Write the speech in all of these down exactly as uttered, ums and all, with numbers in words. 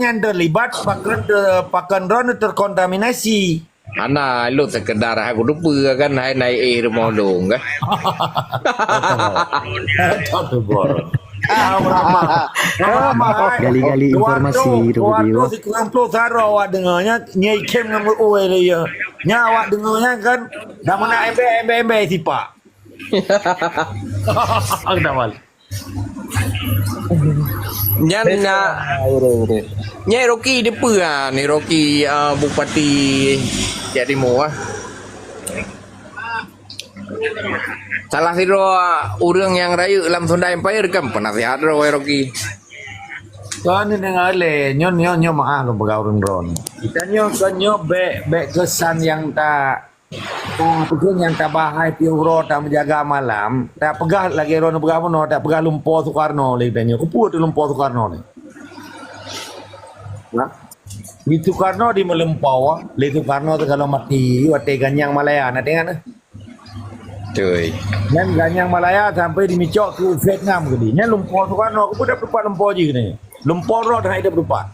nyang terlibat pakon ter-, pakon droeneuh terkontaminasi. Hana, lôn sekedar hai kuteupeu kan, hai naik eh rumoh lôn kan. Gali-gali informasi tu, Budi, wah. Sikureueng ploh saro awak deungoe nyan, nyai Kem ngon meu-ue lé ya. Nya awak deungoe nyan kan, dah meunan embek-embek-embek sipak. Kenapa? Nyan na, nyan Rocky dipeue ah, ni Rocky, ah, Bupati Siak Timur ah. Salah sidroe ureueng nyang rayeuk lam Sunda Empire kan penasihat droe Rocky. Kon ni deungoe lé, nyoe, nyoe, nyoe meu'ah lôn peugah ureueng droeneuh. Kita nyoe, kon nyoe bèk, bèk keusan nyang ta Ah, peue nyang tabahai piôh uroe tameujaga malam, tapeugah lagèe droeneuh peugah bunoe, tapeugah lumpoe Soekarno lé geutanyoe. Keupeue teu lumpoe Soekarno nyoe? Nah, di Soekarno di meulumpoe, lé Soekarno teuka lom maté, watèe Ganyang Malaya, na teuingat, eh? Beutôi. Nyan Ganyang Malaya sampai dimicok keu Vietnam keudéh. Nyan lumpoe Soekarno, keupeue tapeugah lumpoe jih nyoe? Lumpoe droe teuka tapeugah.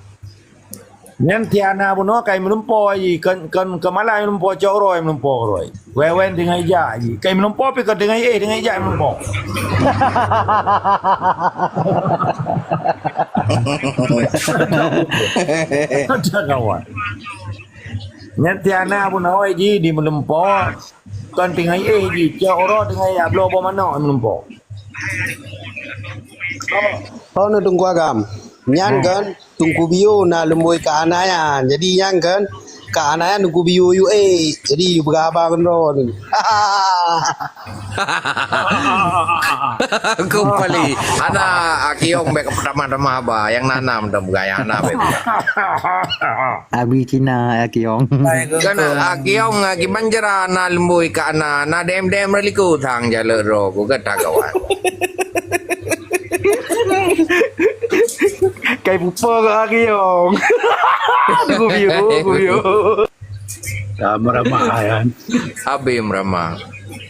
Nyan tiana bunoe kai meulumpoe jih, kon, kon keu malam meulumpoe, cok uroe meulumpoe uroe. Wewen teungoh ijak jih. Kai meulumpoe pih kon teungoh éh, teungoh ijak meulumpoe. Ada kawan. Nyan tiana bunoe jih di meulumpoe, kon teungoh éh jih, cok uroe teungoh ijak bloe boh manok meulumpoe. Oh, na Teungku Agam. Nyan kan Teungku Bio na leumbôi keu ana nyan. Jadi nyan kan, keu ana nyan Teungku Bio yue. Jadi yue peugah haba keudroe. Kembali. Ana Aki Ong bèk tamah-tamah haba. Nyang na-na mantong peugah, nyang hana bèk peugah. Abi Cina, Aki Ong. Kan Aki Ong, Aki Banjara na leumbôi keu ana, na D M D M Reliko thang jalok droe ku kata kawan. Kai pupo keu Aki Ong. Aku biu, aku biu. Ah, meramah, kan? Abi meramah.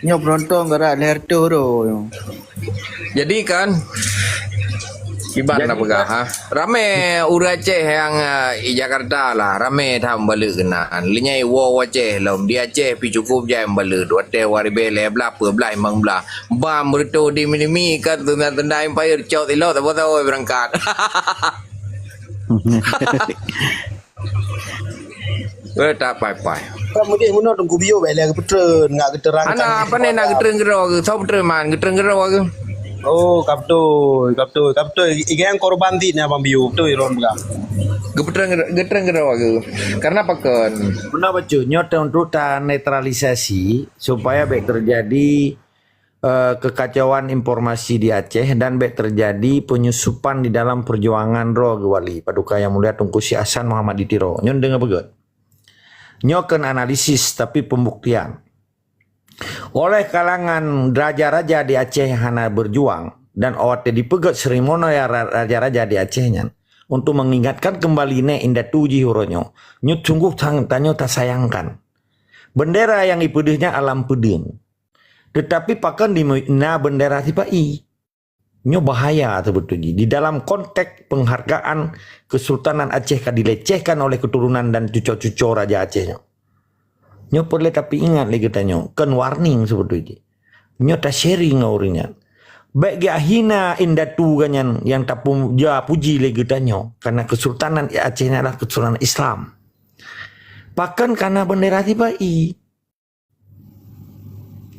Nyoe penonton gerak lhèe reutôh tu. Jadi kan, kiban na peugah, ha? Ramé ureueng Aceh nyang, eh, di Jakarta lah, ramé that meubalek keunan. Lheuh nyan iwoe u Aceh lom, di Aceh pih cukup jai meubalek. Watèe dua ribèe lhèe blah, peuet blah, limong blah. Bam beureutoh di Minimi kan, tunda-tunda Empire, cok silop, saboh-saboh beurangkat. Eh, tak pai-pai. Kan meudeh meunoe Teungku Bio bèk lé geupeutreun, ngat geuteurangkan. Ana, apa ni nak geuteurun keudroe ke? Soe peutreun man, geuteurun keudroe ke? Oh, ka beutôi, ka beutôi, ka beutôi. Igan korban dit nyan Abang Bio, beutôi droen peugah. Geupeutreun, geuteurun keudroe ke? Karena pakon? Beuna bacut, nyoe untuk ta neutralisasi supaya bèk terjadi eh, kekacauan informasi di Aceh dan bèk terjadi penyusupan di dalam perjuangan droe geuwali Paduka Yang Mulia Teungku Syekh Hasan Muhammad di Tiro. Nyoe deungoe beugèt. Nyoe kon analisis, tapi pembuktian. Oleh kalangan raja-raja di Aceh hana berjuang dan watèe dipeugèt seremonial ra-, raja-raja di Aceh nyan untuk mengingatkan kembali nèk indatu jih uroe nyoe. Nyoe sungguh sang-, tanyoe tasayangkan. Bendera nyang ipeudeuh nyan alam peudeung. Teutapi pakon di na bendera sipa i? Nyoe bahaya seubeutôi jih. Di dalam konteks penghargaan Kesultanan Aceh ka dilecehkan oleh keturunan dan cuco-cuco Raja Aceh nyoe. Nyoe peureulèe tapiingat lé geutanyoe, kon warning seubeutôi jih. Nyoe ta-sharing ngon ureueng nyan. Bèk geuhina indatu geuh nyan nyang tapuja puji lé geutanyoe, karena Kesultanan Aceh nyan adalah kesultanan Islam. Pakon ka na bendera sipa i?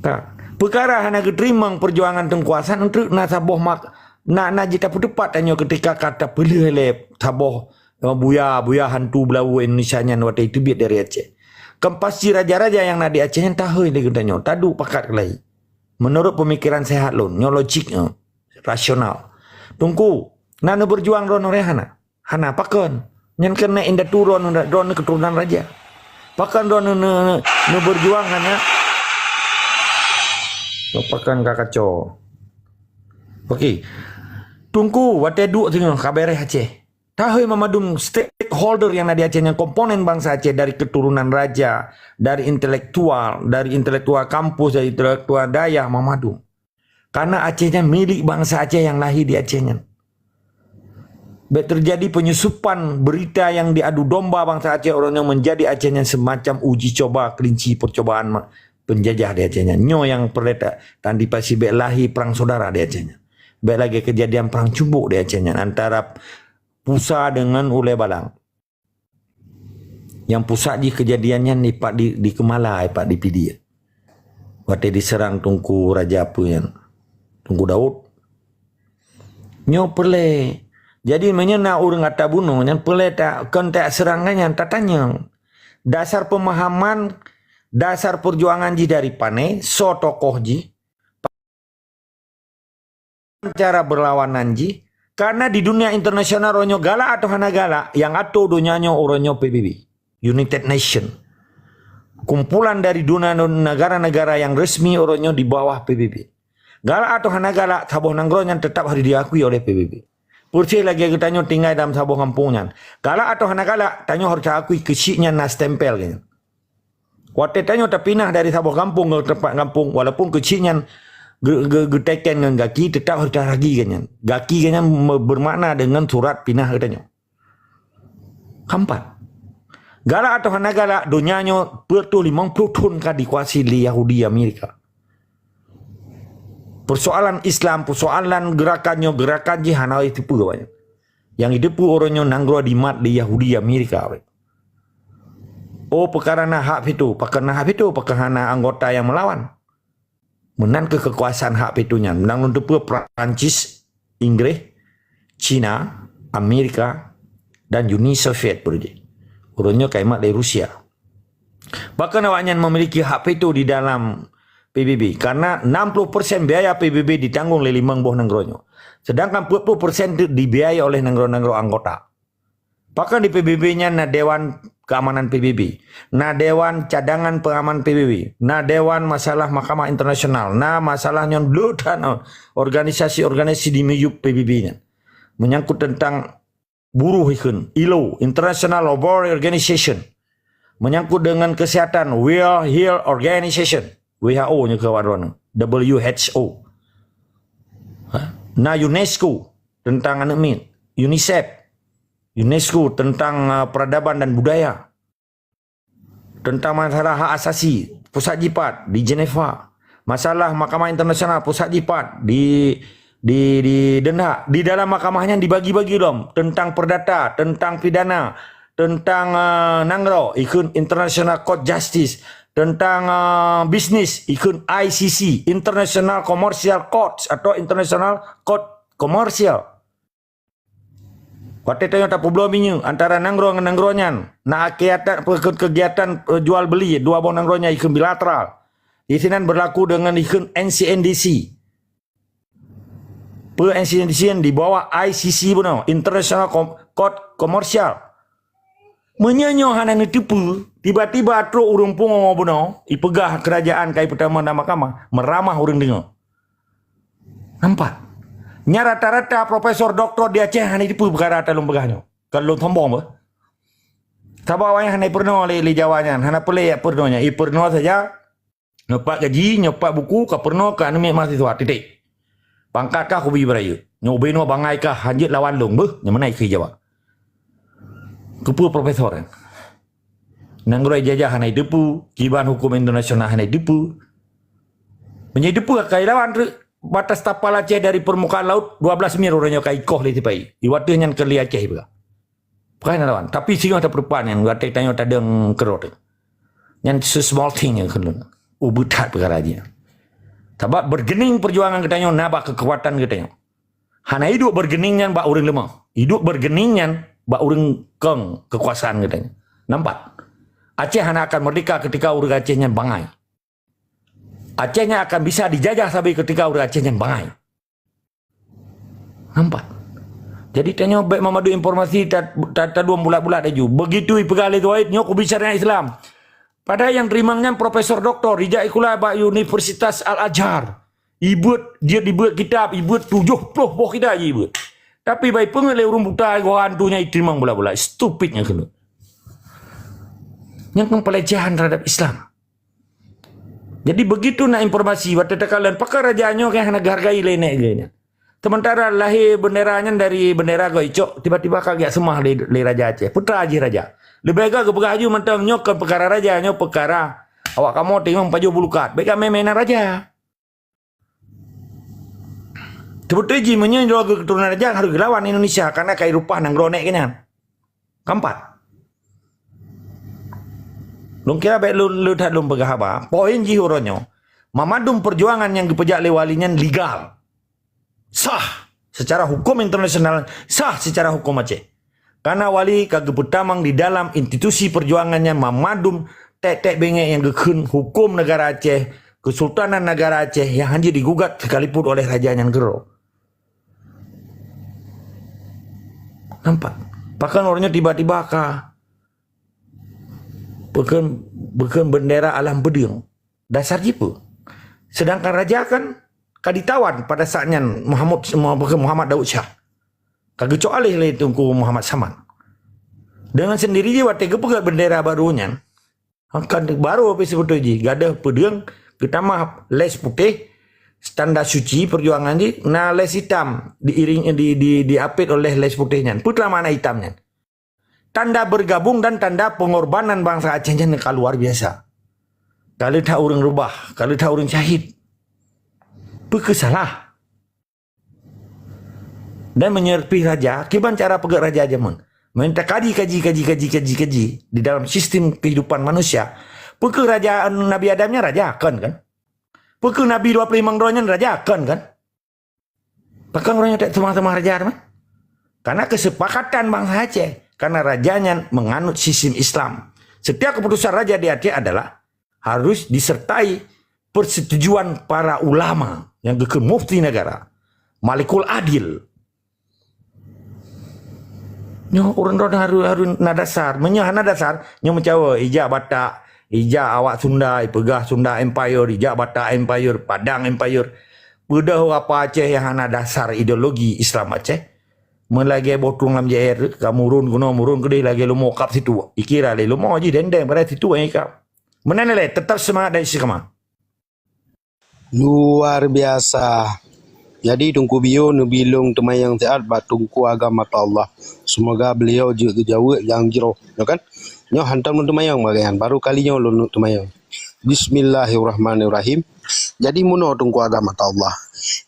Ka. Peukara hana geuteurimong peujuangan Teungku Hasan treuk na saboh mak-, na, na jiteupeuteupat tanyoe keutika ka tapeulheueh lé saboh, eh, buya, buya hantu beulawu Indonesia nyan watèe teubiet dari Aceh. Kan pasti raja-raja nyang na di Aceh nyan tahôi lé geutanyoe, taduek pakat keulayi. Meunurot peumikiran seuhat lôn, nyoe lojik nyoe, rasional. Teungku, na neubeujuang droeneuh hana? Hana pakon. Nyan keuneuk indatu droeneuh, droeneuh keuturonan raja. Pakon droeneuh neu-, neu-, neubeujuang hana? Pakon ka kacau. Oke. Teungku, watèe duek singoh ka bèrèh Aceh. Tahôi mamandum stakeholder nyang na di Aceh nyan komponen bansa Aceh dari keturunan raja, dari intelektual, dari intelektual kampus, dari intelektual dayah mamandum. Karena Aceh nyan milék bansa Aceh nyang lahé di Aceh nyan. Bèk teujadi penyusupan berita nyang diadu domba bansa Aceh, uroe nyoe meujadi Aceh nyan semacam uji coba, kelinci percobaan ma-, penjajah di Aceh nyan. Nyoe nyang peureulèe ta-, taantisipasi, bèk lahé prang syedara di Aceh nyan. Bèk lagèe keujadian prang cumbok di Aceh nyan antara Pusa deungon Ulèe Balang. Nyang pusat jih keujadian nyan dipat di, di Keumala, dipat di Pidie. Watèe diseurang Teungku Raja peue nyan? Teungku Daud. Nyoe peureulèe. Jadi, meunyoe na ureueng ata bunoe nyan peureulèe ta-, kon taseurang nyan, tatanyong. Dasar peumahaman, dasar peujuangan jih dari pané, soe tokoh jih, cara beurlawanan jih, karena di dunia internasional uroe nyoe galak atau hana galak, nyang atô donya nyoe uroe nyoe P B B, United Nation. Kumpulan dari dunia negara-negara nyang resmi uroe nyoe di bawah P B B. Galak atau hana galak, saboh nanggroe nyan teutap harôh diakui oleh P B B. Peureuseh lagèe geutanyoe tinggai dalam saboh gampông nyan. Galak atau hana galak, tanyoe harôh taakui keuchik nyan na stempel geuh nyan. Watèe tanyoe tapinah dari saboh gampông keu teumpat gampông, walaupun keuchik nyan ge-, ge-, geuteken ngon gaki, teutap harôh taragi geuh nyan. Gaki geuh nyan me-, beumakna deungon surat pinah geutanyoe. Keumpat, galak atau hana galak, donya nyoe peuet ploh limong ploh thon ka dikuasai lé Yahudi Amerika. Peusoalan Islam, peusoalan geurakan nyoe, geurakan jih hana jiteupeue awaknyan. Nyang jiteupeue uroe nyoe nanggroe dimat lé Yahudi Amerika. Oh, peukara na hak veto, pakon na hak veto, pakon hana anggota nyang meulawan. Meunan keuh keukuasaan hak veto nyan. Meunan lôn teupeue Perancis, Inggréh, Cina, Amerika, dan Uni Soviet peureujih. Uroe nyoe ka imat lé Rusia. Bahkan awaknyan memiliki hak veto di dalam P B B, karena enam puluh persen biaya P B B ditanggong lé limong boh nanggroe nyoe. Sedangkan empat puluh persen tu dibiayai oleh nanggroe-nanggroe anggota. Bahkan di P B B nyan na Dewan Keamanan P B B, na Dewan Cadangan Pengaman P B B, na Dewan Masalah Mahkamah Internasional, na masalah nyan le that organisasi-organisasi di miyup P B B nyan. Menyangkut tentang buruh ikheun, ilo, International Labour Organization. Menyangkut dengan kesihatan, World Health Organization, W H O nyoe keu awak droeneuh, W H O. Ha? Na UNESCO tentang aneuk miet, UNICEF, UNESCO tentang, uh, peradaban dan budaya. Tentang masalah hak asasi, pusat jipat di Geneva. Masalah Mahkamah Internasional, pusat jipat di, di, di Den Haag. Di dalam mahkamah nyan dibagi-bagi lom tentang perdata, tentang pidana, tentang, uh, nanggroe, ikheun International Court Justice, tentang, uh, bisnis, ikheun I C C, International Commercial Courts atau International Court Commercial. Watèe tanyoe tapeubloe minyeuk antara nanggroe ngon nanggroe nyan, na kegiatan, kegiatan, eh, jual beli dua boh nanggroe nyan ikheun bilateral. Di sinan berlaku deungon ikheun N C N D C. Peue N C N D C nyan di bawah I C C bunoe, International Com-, Court Commercial. Meunyoe nyoe hana neuteupeue, tiba-tiba trok ureueng pungo bunoe, ipeugah keurajeuen ka ipeutamong lam mahkamah, meuramah ureueng deungoe. Nampak? Nyan rata-rata profesor doktor di Aceh hana jiteupeue peukara ata lôn peugah nyoe. Kon lôn sombong beuh. Sabab awaknyan hana jipeurunoe lé, lé Jawa nyan, hana peureulèe jak peurunoe nyan. Jipeurunoe saja, nyoe pat gaji, nyoe pat buku, ka peurunoe keu aneuk miet mahasiswa, titik. Pangkat kah kubi beurayeuk. Nyoe ubé nyoe bangai kah, hanjeuet lawan lôn beuh, nyan meunan ikheun Jawa. Keupeue profesor nyan? Nanggroe ijajah hana jiteupeue, kiban huköm internasional hana jiteupeue. Meunyoe jiteupeue ka jilawan treuk, batas tapal Aceh dari permukaan laut dua belas mil uroe nyoe ka jikoh lé sipa-i. Di watèe nyan keu lé Aceh ipeugah. Bukan lawan, tapi singoh tapeurupat nyan watèe tanyoe tadong keudroe teuh. Nyan small thing nyan keuneuk. Ubeut that peukara jih. Sabab beureugueng peujuangan geutanyoe na bak keukuatan geutanyoe. Hana iduek beureugueng nyan bak ureueng leumoh. Iduek beureugueng nyan bak ureueng kong keukuasaan geutanyoe. Nampak? Aceh hana akan merdeka ketika ureueng Aceh nyan bangai. Aceh nyan akan bisa dijajah sabe ketika ureueng Aceh nyan bangai. Nampak? Jadi tanyoe bèk meumadu informasi ta-, ta-, taduem bulat-bulat laju. Begitu ipeugah lé Zuhair, nyoe kubi syariat Islam. Padahai nyang teurimong nyan profesor doktor, ijak sikula bak Universitas Al-Azhar. Ibeuet, jeuet ibeuet kitab, ibeuet tujoh ploh boh kitab jeuet ibeuet. Tapi bak ipeungeuet lé ureueng buta, goh hantu nyan iteurimong bulat-bulat. Stupid nyan keuneuk. Nyan kan pelecehan terhadap Islam. Jadi begitu na informasi, watèe takalon, pakon raja nyoe kan hana geuhargai lé nèk geuh nyan. Sementara lahé bendera nyan dari bendera gob icok, tiba-tiba ka geujak seumah lé, lé Raja Aceh. Putra jih raja. Leubeh gét geupeugah laju mantong, nyoe kon peukara raja, nyoe peukara awak kamoe teungoh pajoh bulukat. Bék ka mé-mé nan raja. Teubeutôi jih meunyoe droe geuh keuturonan raja harôh geulawan Indonesia, kareuna ka ireupah nanggroe nèk geuh nyan. Keempat. Lôn kira bék lôn, lôn that lôn peugah haba. Poin jih uroe nyoe, mamandum peujuangan nyang geupeujak lé wali nyan legal. Sah secara hukum internasional, sah secara hukum Aceh. Karena wali ka geupeutamong di dalam institusi peujuangan nyan mamandum tek-tek beungéh nyang geukheun hukum negara Aceh, Kesultanan Negara Aceh nyang hana digugat sekalipun oleh raja nyan keudroe. Nampak? Pakon uroe nyoe tiba-tiba ka beukeun, beukeun bendera alam peudeueng. Dasar jih peue? Sedangkan raja kan ka ditawan pada saat nyan Muhammad, Muhammad Daud Shah. Ka geucok aléh lé Teungku Muhammad Saman. Dengan sendiri jih watèe geupeugöt bendera baru nyan, kan baru pih seubeutôi jih, gadôh peudeueng, geutamah les putéh, tanda suci perjuangan jih, na les hitam diiring, di, di, diapit oleh les putéh nyan. Peue teuma makna hitam nyan? Tanda bergabung dan tanda pengorbanan bangsa Aceh nyan ka luar biasa. Ka lheueh that ureuëng reubah, ka lheueh that ureuëng syahid. Peu kheueh salah? Dan meunyoe pih raja, kiban cara peugöt raja jameun. Meunyoe takaji, kaji, kaji, kaji, kaji, kaji di dalam sistem kehidupan manusia, peu kheueh raja Nabi Adam nyan raja, kon kan? Peu kheueh Nabi dua puluh limong droe nyan raja, kon kan? Pakon ureuëng nyoe teuma-teuma raja teuma? Karena kesepakatan bangsa Aceh. Karena raja nyan menganut sistem Islam. Setiap keputusan raja di Aceh adalah harus disertai persetujuan para ulama nyang geukheun mufti negara, Malikul Adil. Nyoe ureuëng droe harus, harus na dasar. Meunyoe hana dasar, nyoe meucawa, ijak Batak, ijak awak Sunda, ipeugah Sunda Empire, ijak Batak Empire, Padang Empire. Peudeuh apa Aceh nyang hana dasar ideologi Islam Aceh. Meulagèe boh trueng lam jaér, ka murun keunoe, murun keudeh lagèe leumo kap situ. Ikira lé leumo jih dendeng pada situ nyang ikap. Meunan lé, tetap semangat dan istiqamah. Luar biasa. Jadi Teungku Bio neubilong teumayang siat bak Teungku Agam Atallah. Semoga beliau jeuet geujaweueb nyang jroh, ya kan? Nyoe hantom lôn teumayang bagian, baru kali nyoe lôn teumayang. Bismillahirrahmanirrahim. Jadi meunoe Teungku Agam Atallah.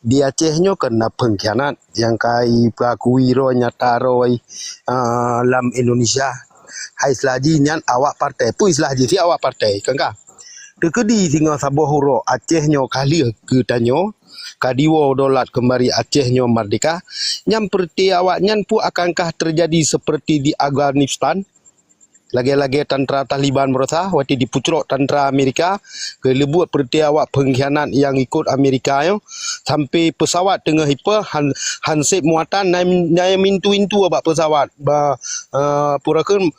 Di Aceh nyoe kan na pengkhianat nyang ka ipeuakui roh nyata roh, ah, lam Indonesia. Hai istilah jih nyan awak partai. Peue istilah jih si awak partai, kan ka? Teukeudi singoh saboh uroe Aceh nyoe ka lheueh geutanyoe, ka diwoe daulat keumbali Aceh nyoe merdeka, nyan peureuté awaknyan peue akankah teujadi seupeureuté di Afghanistan? Lagèe-lagèe tantra Taliban baroesa watèe dipeucrok tantra Amerika, geuleubuet peureuté awak pengkhianat nyang ikot Amerika nyoe, sampai peusawat teungoh ipe han, han sép muatan, na, na mintu-intu bak peusawat, ba, eh, peue kheun,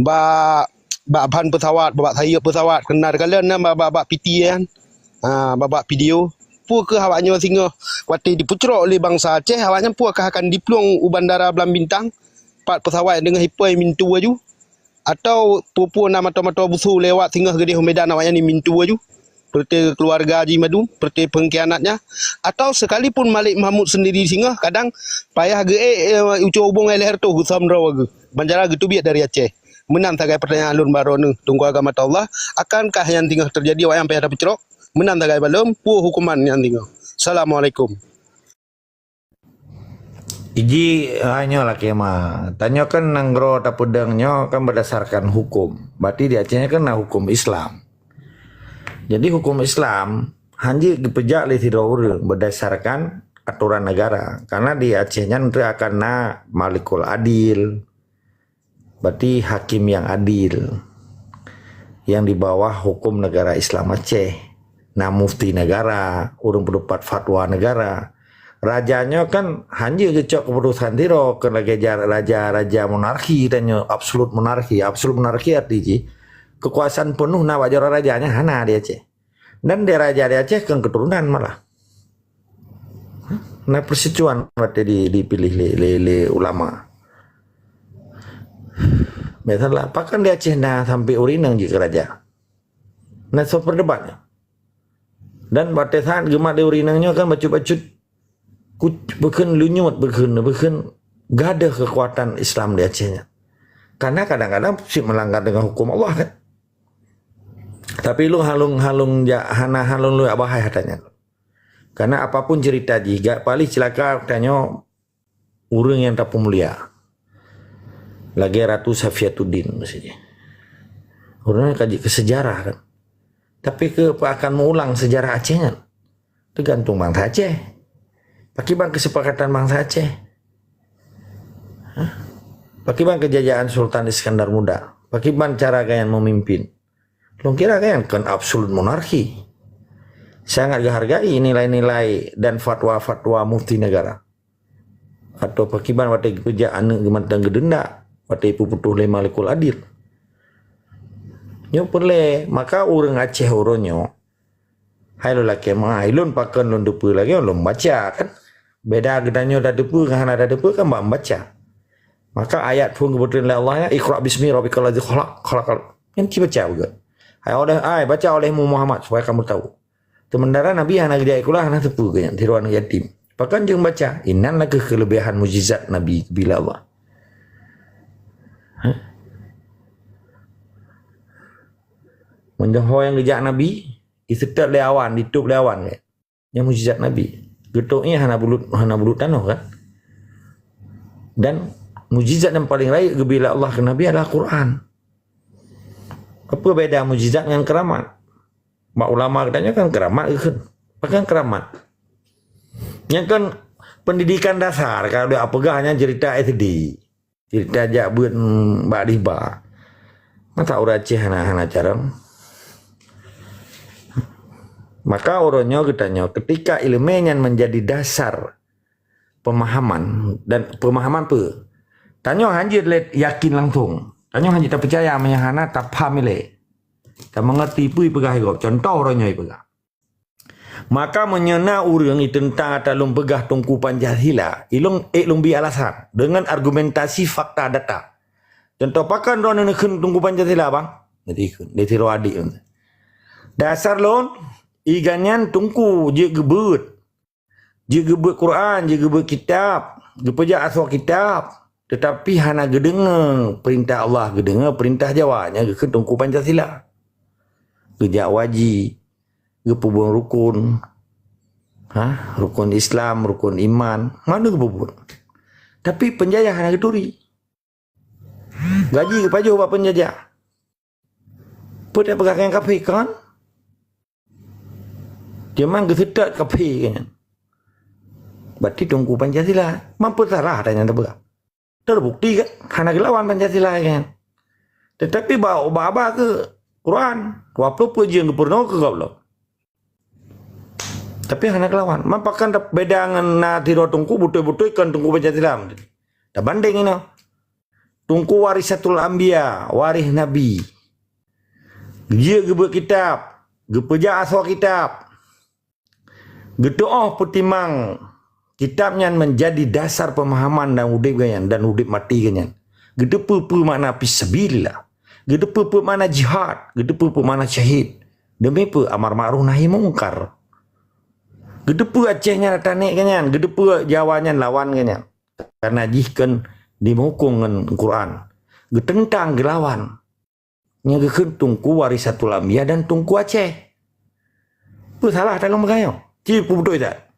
bak bak ban peusawat, bak sayeup peusawat, keunan kalon nyan bak, bak, bak piti nyan. Ha, bak, bak video. Peue kheueh awaknyoe singoh watèe dipeucrok lé bansa Aceh, awaknyan peue ka akan diplueng u bandara Blang Bintang, pat peusawat deungon hipoi mintu laju? Atau peue-peue na moto-moto busu lewat singoh geudeh u Medan awaknyan mintu laju? Peureuté keuluwarga jih mandum, peureuté pengkhianatnya. Atau sekalipun Malik Mahmud sendiri singoh kadang payah geuék, eh, ucok ubong lhèe reutôh geusam droe geuh. Bancara geuteubiet dari Aceh. Meunan sagai pertanyaan lôn bak droeneuh, Teungku Agam Atallah, akankah nyan teungoh teujadi awaknyan payah tapeucrok? Meunan sagai bak lôn, peue huköman nyan teungoh? Assalamualaikum. Iji, ah, nyoe lakèe ma. Tanyoe kan nanggroe tapeudong nyoe kan berdasarkan hukum. Berarti di Aceh nyoe kan na hukum Islam. Jadi hukum Islam hana geupeujak lé sidroe ureuëng berdasarkan aturan negara. Karena di Aceh nyan teu akan na Malikul Adil, berarti hakim yang adil, yang di bawah hukum negara Islam Aceh. Na mufti negara, ureuëng peuteupat fatwa negara. Raja nyoe kan hana geucok keputusan sidroe, kon lagèe ja-, raja-raja monarki tanyoe, absolut monarki. Absolut monarki arti jih kekuasaan penuh na bak jaroe raja nyan hana di Aceh. Dan di raja di Aceh kan keturunan malah. Na persetujuan watèe di, dipilih lé, lé, lé ulama. Misalnya, pakon di Aceh na sampai ureuëng inong jeuet keu raja? Na soe peudebat nyoe. Dan watèe saat geumat lé ureuëng inong nyoe kan bacut-bacut Ku-, bukon lunyuet, bukon, bukon gadôh keukuatan Islam di Aceh nyan. Karena kadang-kadang cit meulanggar deungon huköm Allah kan. Tapi lôn hana lôn, hana lôn jak bahai hata nyan. Karena apapun cerita jih, gak paling celaka tanyoe ureuëng nyang tapeumulia. Lagée Ratu Safiatuddin maksudnya. Ureuëng nyan ka jeuet keu sejarah kan. Tapi keu akan meuulang sejarah Aceh nyan? Teugantung bansa Aceh. Pakriban keusepakatan bansa Aceh? Hah? Pakriban keujayaan Sultan Iskandar Muda? Pakriban cara gobnyan meumimpin? Lôn kira gobnyan kon absolut monarki. Sangat geuhargai nilai-nilai dan fatwa-fatwa mufti negara. Atau pakriban watée geupeujak aneuëk geuh mantong geudeundak, watée ipeuputôh lé Malikul Adil. Nyoe peureulée, maka ureuëng Aceh uroe nyoe, hai lôn lakée meu'ah, hai lôn pakon lôn teupeue lagée lôn baca kan. Beda geutanyoe tateupeue ngon hana tateupeue kan bak membaca. Maka ayat phon geubeuteun lé Allah nyan, "Iqra bismi rabbikal ladzi khalaq, khalaqal." Nyan ci baca beugét. Hai oleh, ai, baca olehmu Muhammad supaya kamu tahu. Sementara Nabi hana geujak sikula, hana teupeue geuh nyan, sidroe aneuëk yatim. Pakon jeuet baca, inan na kheueh keuleubehan mukjizat Nabi bila Allah. Hah? Meunyoe ho nyang geujak Nabi, jiseutôt lé awan, jitôb lé awan. Nyan mukjizat Nabi. Geutôb ié hana bulut, hana bulut tanoh kan. Dan mukjizat nyang paling rayeuk geubri lé Allah keu Nabi adalah Quran. Apa beda mukjizat ngon keramat? Bak ulama geutanyoe kan keramat geukheun. Pakon keramat? Nyan kan pendidikan dasar, kalau dak peugah nyan cerita S D. Cerita jak beuet, mm, bak riba. Masa ureuëng Aceh hana, hana carông? Maka uroe nyoe geutanyoe, ketika ileumé nyan menjadi dasar pemahaman, dan pemahaman peue? Tanyoe hanjeuet lé yakin langsung. Tanyoe hanjeuet tapeucaya meunyoe hana tapaham ilée. Tameungerti peue ipeugah gob. Contoh uroe nyoe ipeugah. Maka meunyoe na ureuëng iteuntang ata lôn peugah Teungku Pancasila, ilôn ék lôn bri alasan deungon argumentasi fakta data. Contoh, pakon droeneuh neukheun Teungku Pancasila, bang? Jadi, di sidroe adék. Dasar lôn, ié gobnyan teungku jeuet geubeuet. Jeuet geubeuet Quran, jeuet geubeuet kitab, geupeujak asoe kitab, teutapi hana geudeungoe peurintah Allah, geudeungoe peurintah Jawa, nyan geukheun Teungku Pancasila. Geujak u haji, geupeubuet rukon, ha, rukon Islam, rukon iman, mandum geupeubuet. Tapi peunjajah hana geuturi. Gaji geupajoh bak peunjajah. Peue tapeugah keu nyang kafé kon? Teuma geuseutôt kafé nyan. Berarti Teungku Pancasila. Man peue salah ata nyang tapeugah? Terbukti kan? Hana geulawan Pancasila nyan. Tetapi ba-, ba-, ba keu Quran, dua puluh peuet jeuem geupeurunoe keu gob lom. Tapi hana geulawan. Man pakon beda ngon na sidroe teungku beutôi-beutôi kon Teungku Pancasila. Tabandeng inoe. Teungku Warisatul Anbiya, waréh Nabi. Jeuet geubeuet kitab, geupeujak asoe kitab. Geutu'oh peutimang kitab nyan menjadi dasar pemahaman dan udeb geuh nyan dan udeb maté geuh nyan. Geuteupeue peue makna fisabilillah. Geuteupeue peue makna jihad, geuteupeue peue makna syahid. Deumi peue amar ma'ruf nahi mungkar. Geuteupeue Aceh nyan ata nek geuh nyan, geuteupeue Jawa nyan lawan geuh nyan. Karena jih kon dimukung ngon Quran. Geuteuntang geulawan. Nyang geukheun Teungku Warisatul Anbiya dan Teungku Aceh. Peue salah ata lôn meugayong? Ci peue beutôi that?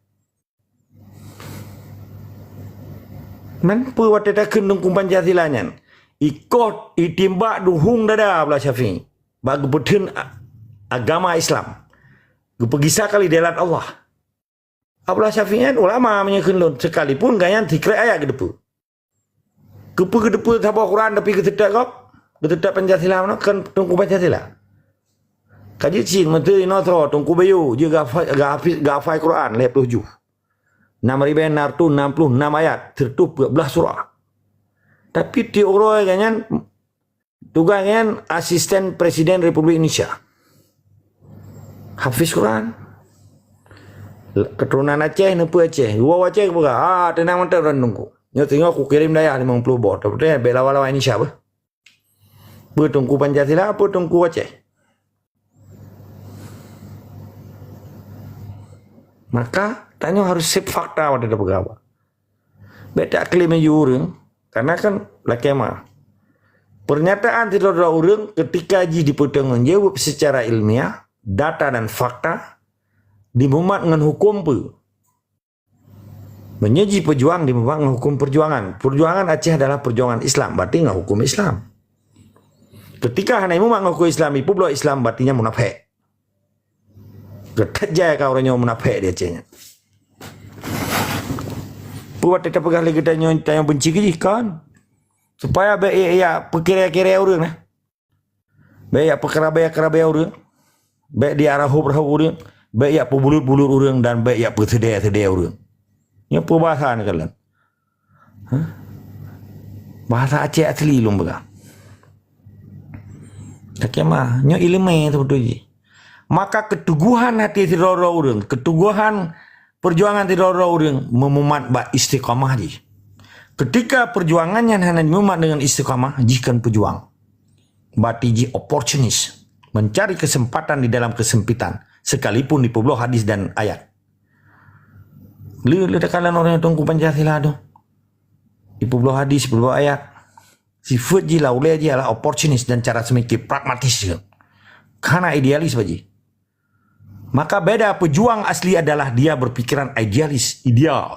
Man peue watée takheun Teungku Pancasila nyan? Ikot itimbak duhung dada Abdullah Syafi'i. Bak geupeutheun a-, agama Islam. Geupeugisa kali dalat Allah. Abdullah Syafi'i nyan ulama meunyoe kheun lôn, sekalipun gobnyan sikrek ayat geuteupeue. Keupeue geuteupeue saboh Quran tapi geuseutôt gob? Geuseutôt Pancasila meunan kon Teungku Pancasila. Ka jeuet cit meuteue inoe soe Teungku Bayu jeuet geuhafai, geuhafiz, geuhafai Quran lhée ploh juh. Enam ribée enam ratus enam puluh enam ayat, seratus empat belas surah. Tapi tiep uroe gobnyan tugaih nyan asisten Presiden Republik Indonesia. Hafiz Quran. Keturunan Aceh, neupeu Aceh. Geuwoe Aceh geupeugah, "Ah, teunang mantong droen Teungku. Nyoe singoh kukirém dayah limong ploh boh. Tapi bèk lawan-lawan Indonesia beuh." Peue Teungku Pancasila, peue Teungku Aceh. Maka tanyoe harus seb fakta watée tapeugah haba. Bék taklém laju ureuëng, karena kan lakée ma. Pernyataan sidroe-droe ureuëng ketika jih dipertanggungjawab secara ilmiah, data dan fakta, dimumat ngon hukum peue? Meunyoe jih peujuang dimumat ngon hukum perjuangan. Perjuangan Aceh adalah perjuangan Islam, berarti ngon hukum Islam. Ketika hana mumat ngon hukum Islam, ipeubloe Islam, berarti nyan munafék. Geutajai ka ureuëng nyoe munafék di Aceh nyan. Peue watée tapeugah lé geutanyoe, tanyoe benci keu jih kon? Supaya bék ya, ya peukirée-kirée ureuëng nah. Bék ya peukeurabée-keurabée ureuëng. Bék ya rahub-rahub ureuëng. Bék ya peubulut-bulut ureuëng dan bék ya peuseudée-seudée ureuëng. Nyoe peubahasa neukalon. Hah? Bahasa Aceh asli lôn peugah. Lakée ma, nyoe iéleumé teubeutôi jih. Maka keutugohan hati sidroe-droe ureuëng, keutugohan perjuangan sidroe-droe ureuëng meumumat bak istiqamah jih. Ketika perjuangan nyan hana jimumat dengan istiqamah, jih kon peujuang. Berarti jih oportunis, mencari kesempatan di dalam kesempitan, sekalipun dipeubloe hadis dan ayat. Le, le takalon ureuëng Teungku Pancasila tu. Dipeubloe hadis, dipeubloe ayat. Sifeuet jih, laulée jih adalah oportunis dan cara seumikir pragmatis je. Hana idealis bak jih. Maka beda, pejuang asli adalah dia berpikiran idealis, ideal.